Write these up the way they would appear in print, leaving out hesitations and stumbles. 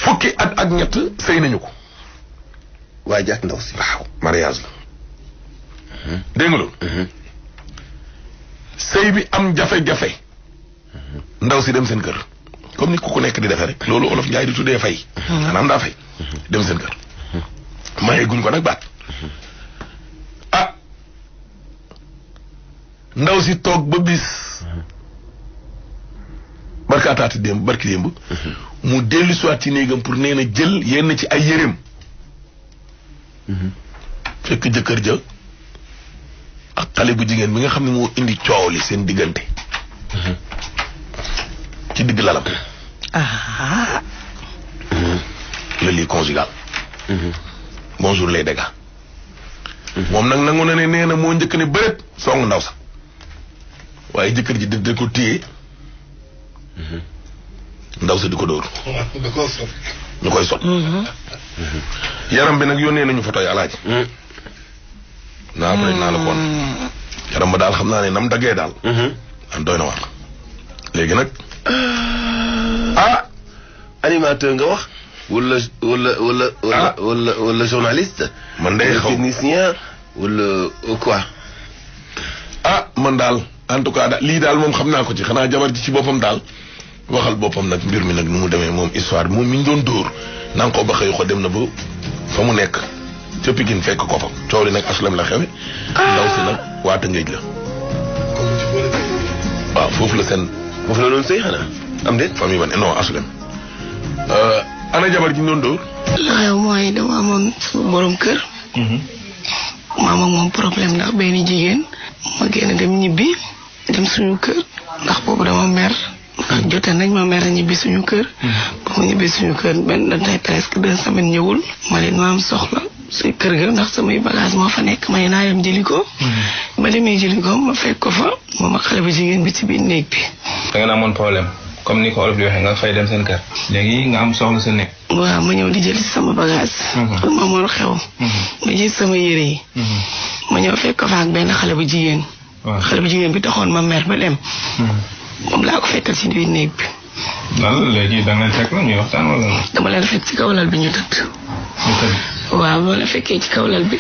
fukki at ak ñett sëy nañu ko. waaye jàkk ndaw si. waaw mariage la. dégg nga loolu. sëy bi am jafe-jafe. ndaw si dem seen kër. comme ni ku nekk di defee rek. loolu olof Njaay di tuddee fay. maanaam daa fay. dem seen kër. maye guñ ko nag baat. ah ndaw si toog ba bis. barkaataati démb barki démb. mu dellu soit ci néegam pour nee na jël yenn ci ay yéreem. fekk jëkkër ja ak xale bu jigéen bi nga xam ne moo indi coow li seen diggante. ci digg lalam. le lit conjugal. bonjour les dégâts. moom nag nangu na ne nee na moo njëkk ne bëreet song ndaw sax waaye jëkkër ji da ko téye. ndaw sa di ko dóor. ñu koy sot. yaram bi nag yónnee nañu photo yi alaaji. naa après naa la koon yaram ba daal xam naa ne nam daggee daal. an doy na waar. léegi nag. animateur nga wax. wala journaliste. man day xaw technicien wala quoi. man daal en tout cas daal lii daal moom xam naa ko ci xanaa jabar ji ci boppam daal waxal boppam nag mbir mi nag nu mu demee moom histoire bi moom mi ñu doon dóor naa ko ba xëy ko dem na ba fa mu nekk ca Pikine fekk ko fa coow li nag aslam la xewe ndaw si nag waa Tëngéej la. waaw foofu la seen. foofu la doon sëy xanaa am déet. famille ban non aslam. ana jabar ji ñu doon dóor. waaw mooy dama amoon sama borom kër. ma am ak moom problème ndax benn jigéen. ma génn dem ñibbi dem suñu kër ndax boobu dama mer. ndax jote nañ ma mer ñibbi suñu kër. ba mu ñibbi suñu kër benn day presque 2 semaines ñëwul. ma leen ma am soxla suy kër ga ndax samay bagage moo fa nekk ma ne naa dem jëli ko. ba demee jëli ko ma fekk ko fa moom ak xale bu jigéen bi ci biir néeg bi. da nga amoon problème comme ni ko olof di waxee nga fay dem seen kër. léegi nga am soxla sa nekk. waaw ma ñëw di jël sama bagage. ma amoon xew. ma jël sama yére yi. ma ñëw fekk ko fa ak benn xale bu jigéen. xale bu jigéen bi taxoon ma mer ba dem. moom laa ko fekkal ci biir néeg bi. lan léegi da nga leen fekk la ñuy waxtaan wala. dama leen fekk ci kaw lal bi ñu tëdd. waaw ma la fekkee ci kaw lal bi.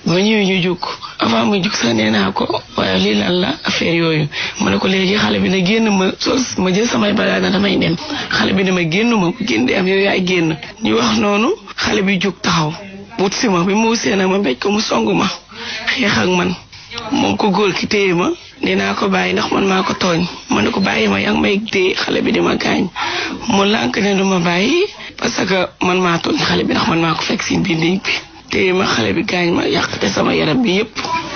ba ñëwee ñu jóg avant muy jóg sax nee naa ko waaye lii lan la affaire yooyu ma ne ko léegi xale bi na génn ma jël samay bagage na damay dem xale bi ne ma génn ma génn di am yow yaay génn. ñu wax noonu xale bi jóg taxaw wut si ma bi mu wusee nag ma mbéj ko mu song ma xeex ak man moom ko góor ki téye ma. nee naa ko bàyyi ndax man maa ko tooñ ma ne ko bàyyi ma yaa ngi may téye xale bi di ma gaañ mu lànk ne du ma bàyyi parce que man maa tooñ xale bi ndax man maa ko fekk si biir néeg bi téye ma xale bi gaañ ma yàqate sama yaram bi yëpp.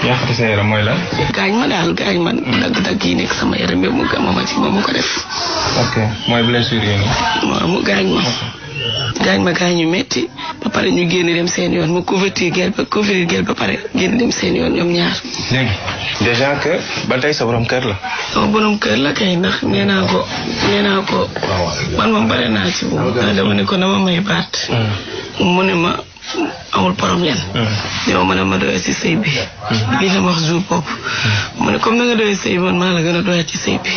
yàqate sa yaram mooy lan. gaañ ma daal gaañ ma dagg-dagg yi nekk sama yaram bi mu gàmm ma ci ma mu ko def. ok mooy blessure yi nii. waaw mu gaañ ma gaañ yu metti ba pare ñu génn dem seen yoon mu couvrir gel ba pare génn dem seen yoon ñoom ñaar. léegi déjà que ba tey sa borom kër la. sama borom kër la kay ndax nee naa ko man moom bare naa ci moom dama ne ko dama may baat. mu ne ma amul problème. yow ma ne ma doyee ci sëy bi. lii la ma wax jour boobu. mu ne comme na nga doyee sëy man maa la gën a doyee ci sëy bi.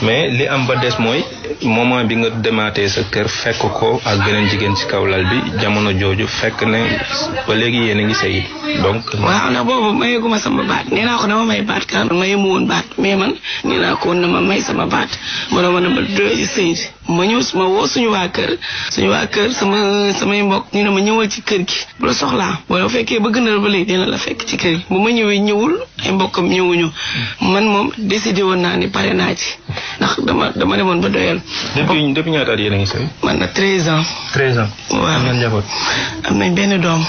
mais li am ba des mooy moment bi nga demaatee sa kër fekk ko ak beneen jigéen ci kaw lal bi jamono jooju fekk ne ba léegi yéen a ngi sëy donc. waaw ndax boobu mayeguma sama baat nee naa ko dama may baat kan ma yemu woon baat mais man nee naa ko woon na ma may sama baat ma ne ma doyee ci sëy ma ñëw ma woo suñu waa kër samay mbokk ñu ne ma ñëwal ci kër gi bu la soxlaa boo fekkee bëgg na ba léegi dina la fekk ci kër gi bu ma ñëwee ñëwul ay mbokkam ñëwuñu man moom décidé woon naa ni pare naa ci ndax dama demoon ba doyal. depuis ñaata at yéen a ngi sëy. man na 13 ans. 13 ans. waaw am ngeen njaboot. am nañ benn doom.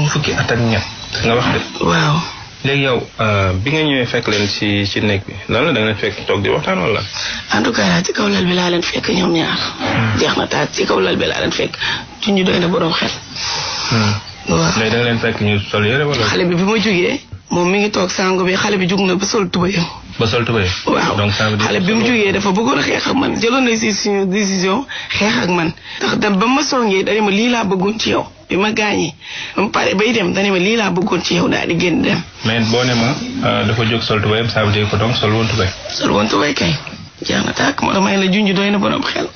fukki at ak ñett nga wax de. waaw. léegi yow bi nga ñëwee fekk leen ci néeg bi lan la da nga leen fekk toog di waxtaan wala. en tout cas ci kaw lal bi laa leen fekk ñoom ñaar. jeex na taat ci kaw lal bi laa leen fekk ñu doy na borom xel. waaw léegi da nga leen fekk ñu sol yére wala. xale bi ma jógee moom mi ngi toog sangu bi xale bi jug na ba sol tubayam. waaw donc xale bi mu jógee dafa bëggoon a xeex ak man jëloon na si suñu décision xeex ak man ndax da ba ma songee dañu ma lii laa bëggoon ci yow bi ma gaañee ba mu pare bay dem dañu ma lii laa bëggoon ci yow daal di génn dem. mais boo ne ma dafa jóg sol tubayam ça veut dire que donc sol woon tubay. sol woon tubay kay jeex na tàkk moo tax may la junj doy na borom xel.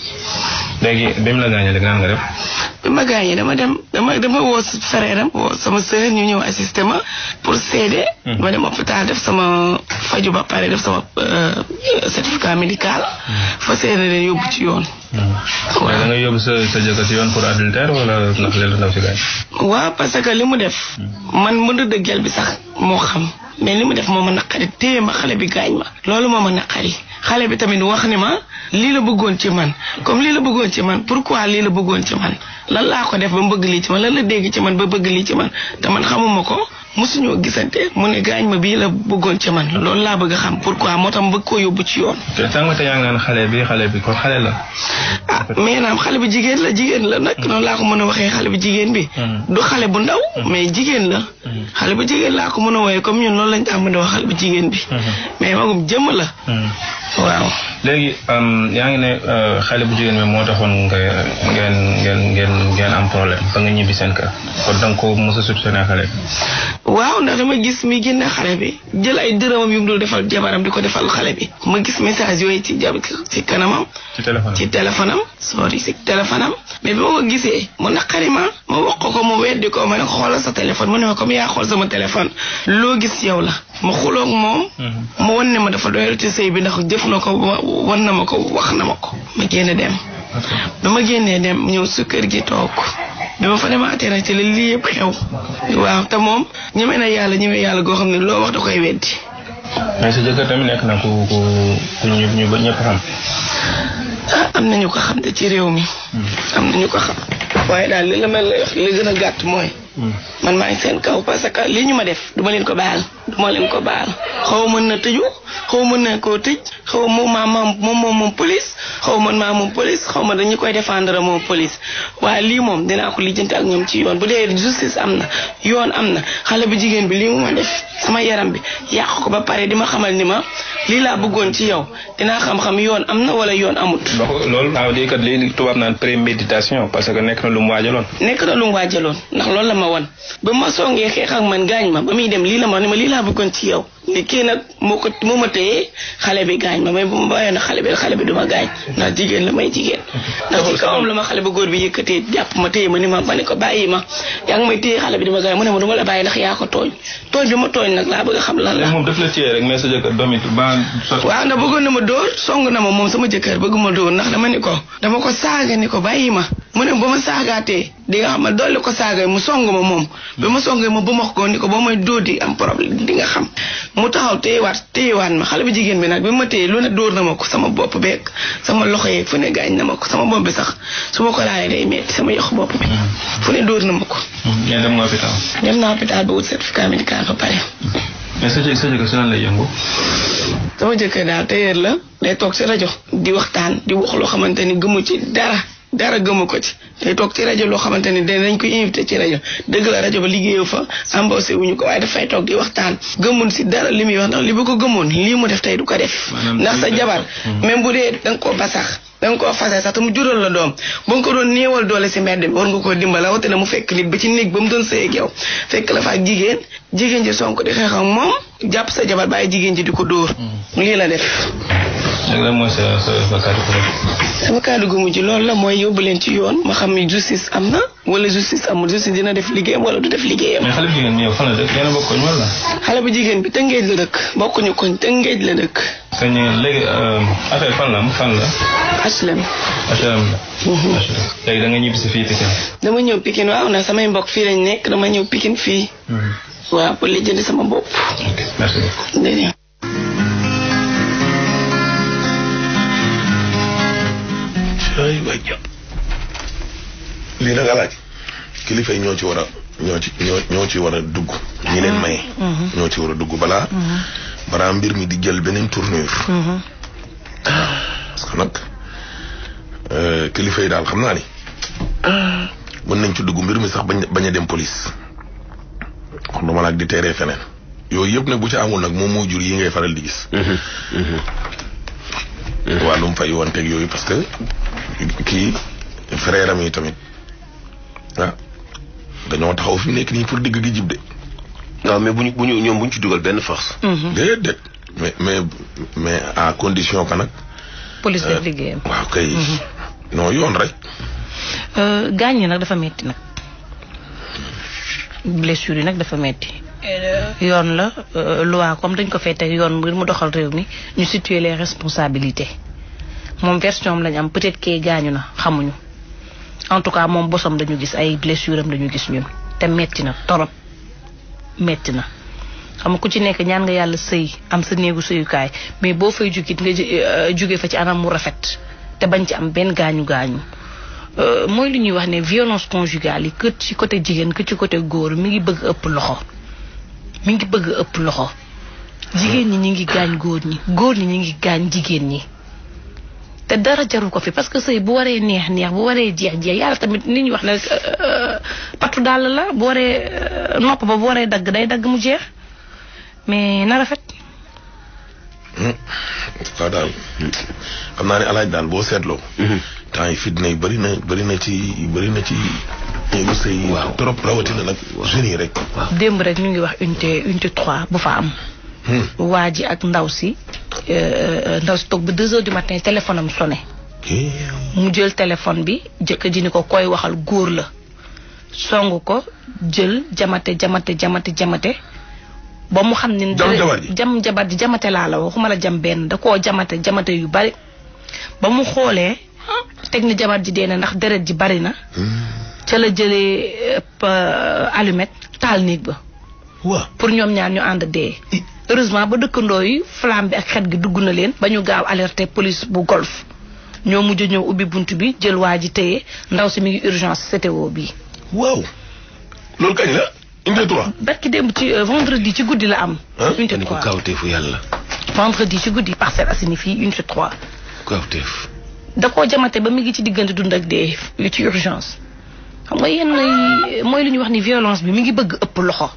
léegi bi mu la gaañee léegi nan nga def. bi ma gaañee dama woo frère am woo sama sœur ñu ñëw assisté ma pour seede. ma dem hôpital def sama faju ba pare def sama certificat médical. fa seede leen yóbbu ci yoon. waaw da nga yóbbu sa jëkkër ci yoon pour adultère wala ndax leen ndaw si gaañ. waaw parce que li mu def. man mënu dëggal bi sax moo xam. mais li mu def moo ma naqari téye ma xale bi gaañ ma loolu moo ma naqari xale bi tamit wax ni ma lii la bëggoon ci man comme lii la bëggoon ci man pourquoi lii la bëggoon ci man lan laa ko def ba mu bëgg lii ci man lan la dégg ci man ba bëgg lii ci man te man xamuma ko mosuñoo gisante mu ne gaañ ma bii la bëggoon ci man loolu laa bëgg a xam pourquoi moo tax mu bëgg koo yóbbu ci yoon. te sànq yaa ngi naan xale bi kon xale la. ah mais naam xale bi jigéen la nag noonu laa ko mën a waxee xale bi jigéen bi. du xale bu ndaw. mais jigéen la. xale bu jigéen laa ko mën a woowee comme ñun loolu lañ tax mën a wax xale bu jigéen bi. mais magum jëmm la. waaw. léegi yaa ngi ne xale bu jigéen bi moo taxoon ngeen am problème ba nga ñibbi seen kër kon da nga ko mos a soupçonné xale bi. waaw ndax dama gis mi génne xale bi jël ay dërëmam yu mu dul defal jabaram di ko defal xale bi ma gis message yooyu ci kanamam. ci téléphone am ci téléphone am mais bi ma ko gisee mu naqari ma wax ko mu weddi ko ma ne ko xoolal sa téléphone mu ne ma comme yaa xool sama téléphone loo gis yow la ma xuloog moom. mu wan ne ma dafa doyal ci sëy bi ndax jëf na ko wan na ma ko wax na ma ko ma génn dem. bi ma génnee dem ñëw su kër gi toog bi ma fa demaatee nag ci la lii yëpp xew. waaw te moom ñeme na yàlla goo xam ne loo wax da koy weddi. mais sa jëkkër tamit nekk na ku ñu ba ñëpp xam. am nañu ko xam te ci réew mi. am nañu ko xam. waaye daal li la mel lay wax li gën a gàtt mooy. man maa ngi seen kaw parce que lii ñu ma def duma leen ko baal. xaw mën na tëju xaw mën na koo tëj xaw moom police xaw man maa moom police xaw ma dañu koy défendre moom police waaye lii moom dinaa ko lijjanti ak ñoom ci yoon bu dee justice am na yoon am na xale bu jigéen bi lii mu ma def sama yaram bi yàq ko ba pare di ma xamal ni ma lii laa bëggoon ci yow dinaa xam-xam yoon am na wala yoon amut. loolu waaw lii kat lii tubaab naan préméditation parce que nekk na lu mu waajaloon. ndax loolu la ma wan ba ma songee xeex ak man gaañ ma ba muy dem lii la ma ni ma lii laa bëggoon ci yow. ni kii nag moo ma téye xale bi gaañ ma mais bu ma bàyyoon xale bi du ma gaañ ndax jigéen la may jigéen ndax ci kawam la ma xale bu góor bi yëkkatee jàpp ma téye ma ni ma ne ko bàyyi ma yaa ngi may téye xale bi di ma gaañ mu ne ma du ma la bàyyi ndax yaa ko tooñ bi ma tooñ nag laa bëgg a xam lan la. moom daf la téye rek mais sa jëkkër domit ba. waaw ndax bëggoon na ma dóor song na ma moom sama jëkkër bëgg ma dóor ndax dama ko saaga ni ko bàyyi ma mu ne ba ma saagaatee di nga xam ma dolli ko saaga mu song ma moom ba ma songee ma ba ma ko ni ko ba may dóor di am problème di nga xam mu taxaw téyewaat ma xale bu jigéen bi nag bi ma téye lu ne dóor na ma ko sama bopp beeg sama loxo yeeg fu ne gaañ na ma ko sama bopp bi sax su ma ko laalee day metti sama yox bopp bi fu ne dóor na ma ko. dem nga hôpital. dem naa hôpital ba wut certificat médical ba pare. mais sa jëkkër si lan lay yëngu. sama jëkkër daal tailleur la day toog ci rajo di waxtaan di wax loo xamante ni gëmu ci dara gëmu ko ci day toog ci rajo loo xamante ni dañ koy invité ci rajo dëgg la rajo ba liggéeyu fa embauché wuñu ko waaye dafay toog di waxtaan gëmun si dara li muy wax ndax li bu ko gëmoon lii mu def tey du ko def ndax sa jabar même bu dee danga koo basax danga koo fase sax te mu jural la doom ba nga ko doon néewal doole si mbedd bi war nga koo dimbala wate na mu fekk nit ba ci néeg ba mu doon sëy ak yow fekk la fa ak jigéen ji Sonko di xeex ak moom jàpp sa jabar bàyyi jigéen ji di ko dóor lii la def. léegi lan mooy sa kàddu gu mujj. sama kàddu gu mujj loolu la mooy yóbbu leen ci yoon ma xam ni justice am na wala justice amul justice dina def liggéeyam wala du def liggéeyam. mais xale bu jigéen bi yow fan la dëkk yéen a bokk koñ wala. xale bu jigéen bi Tëngéej la dëkk bokkuñu koñ Tëngéej la dëkk. sëñ léegi affaire fan la. HLM. léegi da nga ñibbi si fii Pikine. dama ñëw Pikine waaw na samay mbokk fii lañ nekk dama ñëw Pikine fii. waaw pour li jënd sama bopp. ok merci beaucoup. ay waay lii nag alaaj kilifa yi ñoo ci war a dugg ñi leen maye ñoo ci war a dugg balaa mbir mi di jël beneen tournure parce que nag kilifa yi daal xam naa ni mën nañ ci dugg mbir mi sax bañ a dem police wax dama laak di teeree feneen yooyu yëpp nag bu ci amul nag moom moo jur yi ngay faral di gis wàllum fay wanteeg yooyu parce que kii frère am yi tamit dañoo taxaw fi mu nekk nii pour digg gi jib de. non mais ñoom buñ ci dugal benn force. déedéet mais à condition que nag. police def liggéeyam. waaw kay. non yoon rek. gaañ yi nag dafa metti nag blessure yi nag dafa metti yoon la loi comme dañ ko fee teg yoon ngir mu doxal réew mi ñu situer les responsabilités moom version am lañ am peut-être que gaañu na xamuñu en tout cas moom bosam dañu gis ay blessure am dañu gis ñun te metti na torop metti na xam nga ku ci nekk ñaan nga yàlla sëy am sa néegu sëyukaay mais boo fay jugit nga jóge fa ci anam mu rafet te bañ ci am benn gaañu gaañu mooy lu ñuy wax ne violence conjugale yi que ci côté jigéen que ci côté góor mi ngi bëgg ëpp loxo mi ngi bëgg ëpp loxo jigéen ñi ngi gaañ góor ñi ñi ngi gaañ jigéen ñi te dara jaru ko fi parce que sëy bu waree neex bu waree jeex yàlla tamit nit ñi wax ne pattu dàll la bu waree nopp ba bu waree dagg day dagg mu jeex mais na rafet. waaw daal xam naa ne alaaj daal boo seetloo. temps yi fitna yi bëri na ci néegu sëy. waaw trop rawatina nag jeunes yi rek. démb rek ñu ngi wax unité 3 bu fa am. waa ji ak ndaw si toog ba 2 heures du matin téléphone am sonné. mu jël téléphone bi jëkkër ji ni ko koy waxal góor la song ko jël jamate ba mu xam ne jam jabar ji jamate laa la waxuma la jam benn da koo jamate yu bari ba mu xoolee teg ni jabar ji dee na ndax deret ji bari na ca la jëlee allumette taal néeg ba pour ñoom ñaar ñu ànd dee heureusement ba dëkkandoo yi flamme bi ak xet gi dugg na leen ba ñu gaaw alerté police bu golf ñoo mujj ñëw ubbi bunt bi jël waa ji téye ndaw si mi ngi urgence CTO bi waaw loolu kañ la unité 3 barki démb ci vendredi ci guddi la am unité 3 ko kawteefu yàlla vendredi ci guddi Parcelles Assainies fii unité 3 kawteef da koo jamate ba mi ngi ci diggante dund ak dee ci urgence xam nga yenn mooy lu ñuy wax ni violence bi mi ngi bëgg ëpp loxo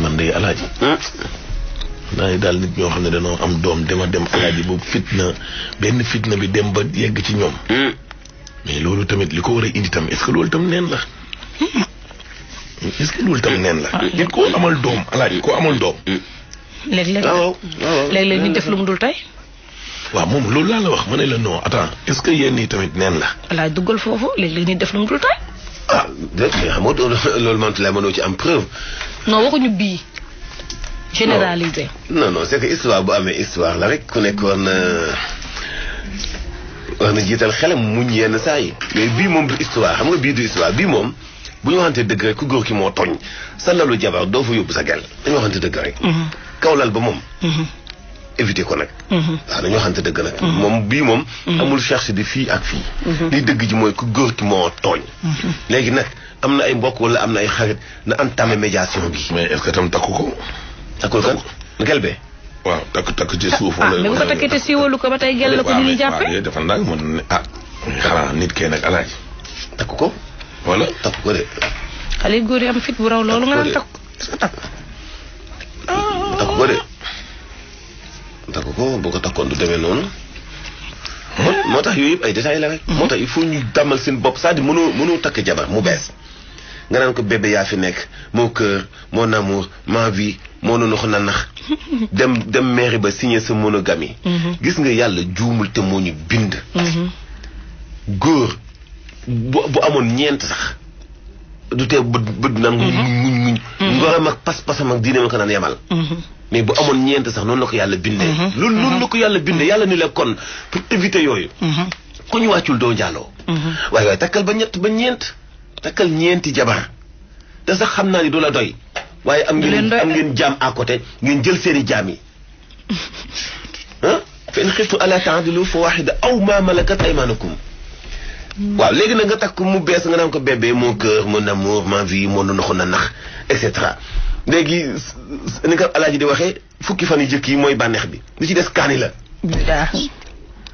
man de alaaji naa daal nit ñoo xam ne dañoo am doom dem alaaji boobu benn fitna bi dem ba yegg ci ñoom mais loolu tamit li ko war a indi tam est-ce que loolu tam neen la nit koo amal doom alaaji koo amal doom léeg-léeg ñu def lu mu dul tey waaw moom loolu laa la wax ma ne la non attends est-ce que yéen ñi tamit neen la alaaji duggal foofu léeg-léeg ñu def lu mu dul tey xam nga loolu man lay mënoo ci am preuve non waxuñu bii généralisé non c'est que histoire bu amee histoire la rek ku nekk war na jiital xelam muñ yenn saa yi mais bii moom du histoire xam nga bii du histoire bii moom bu ñu waxante dëgg rek ku góor ki moo tooñ sa lalu jabar doo fa yóbbu sa gel dañu waxante dëgg rek kawlal ba moom éviter ko nag waaw dañu waxante dëgg nag moom bii moom amul cherche di fii ak fii li dëgg ji mooy ku góor ki moo tooñ léegi nag am na ay mbokk wala am na ay xarit na entamé médiation bi mais est-ce que tam takku ko takkul kan gel bee waaw takk ci suuf mais bu ko takkee te siiwalu ko ba tey gel la ko ni ñuy jàppee dafa ndànk mën xanaa nit kee nag alaaji takku ko wala takku ko de xale góor yi am fit bu raw loolu nga naan takku ko de takku ko boo ko takkoon du demee noonu moo tax yooyu yëpp ay détails la rek moo tax il faut ñu damal seen bopp c'est-à-dire mënoo takk jabar mu bees nga naan ko bébé yaa fi nekk mon cœur mon amour ma vie moo noonu ko nax dem mairie ba signé sa monogamie gis nga yàlla juumul te moo ñu bind góor bu amoon ñeent sax du tee bët naan muñ ngoram ak pas-pasam ak diine ma ko naan yemal mais bu amoon ñeent sax noonu la ko yàlla bindee loolu noonu la ko yàlla bindee yàlla ni la kon pour éviter yooyu ku ñu wàccul doo njaaloo waaye takkal ba ñeent takkal ñeenti jabar te sax xam naa ni du la doy waaye am ngeen jaam à côté ngeen jël seeni jaam yi fa in xiftu ala ta'dilu fa wahida aw ma malakat aymanukum waaw léegi nag nga takk mu bees nga naan ko bébé mon cœur mon amour ma vie moo nu naxoon na nax et cetera léegi ni ko alaaji di waxee fukki fan yu jëkk yi mooy bànneex bi li ci des kaani la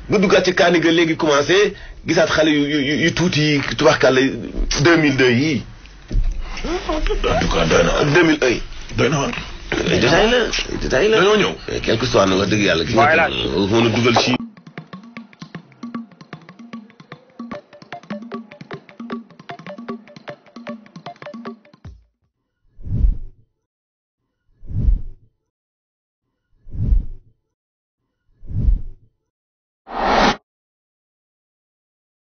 nga duggaat ci kaani ga léegi commencé gisaat xale yu tuuti yi tubaarkàlla 2002 yii en tout cas doy na 2001 doy na woon détail la dañoo ñëw quelque soit na wax dëgg yàlla gis nga mën a dugal ci